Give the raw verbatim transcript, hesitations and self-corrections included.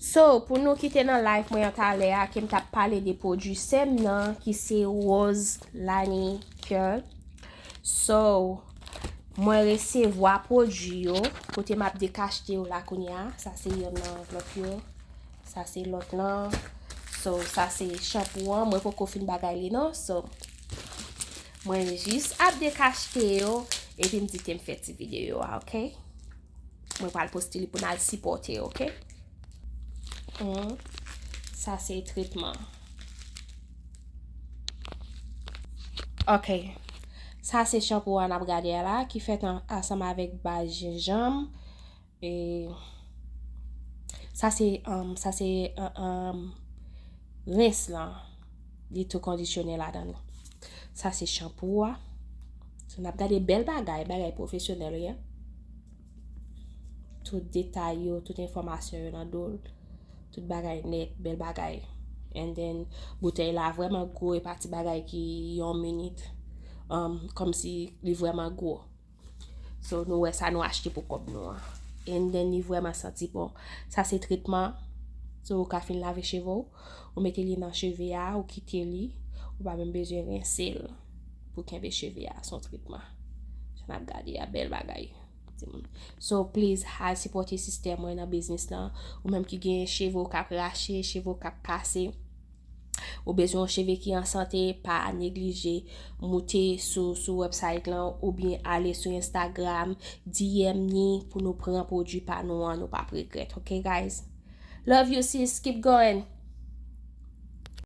So, pou nou kite nan live mwen an talè a, ke m t ap pale de pwodui sè m nan, ki se Rose Lani Care. So, mwen resevwa pwodui yo, kote m ap dekachte yo la kounye a. Sa se yonn nan anvlòp yo. Sa se lòt lan. So, sa se chanpou an. Mwen poko fin bagay li non. So, mwen jis ap dekachte yo. Epi m di ke m fè ti videyo a, ok? Mwen pral poste li pou n al sipòte, ok? Hmm. Sa se tretman. Ok. Sa se chanpou an ap gade a la, ki fèt an, ansanm avèk baz jenjanm. E sa se, um, sa se, uh, um, rens lan. Li tou kondisyone ladan li. Sa se chanpou a. So, n ap gade bèl bagay, bagay pwofesyonèl, wi. Tout detay yo, tout enfòmasyon yo nan do l. Tout bagay nèt, bèl bagay. And then, boutèy la vrèman gwo, e pa ti bagay ki yon minit. Um, kòmsi li vrèman gwo. So, nou wè sa nou achte pou kòb nou an. And then, li vrèman santi bon. Sa se tretman. So, ou ka fin lave cheve w, ou mete li nan cheve a, ou kite li, ou pa menm bezwen rense l pou kenbe cheve a, se yon tretman. Sa n ap gade a, bèl bagay. Timoun. So, please, al sipòte sistè mwen nan biznis lan. Ou menm ki gen cheve w k ap rache, cheve w k ap kase, ou bezwen yon cheve ki an sante, pa neglije moute sou, sou website lan oubyen ale sou Instagram, D M ni pou nou pran pwodui pa nou an, nou p ap regrèt, ok, guys? Love you, sis. Keep going.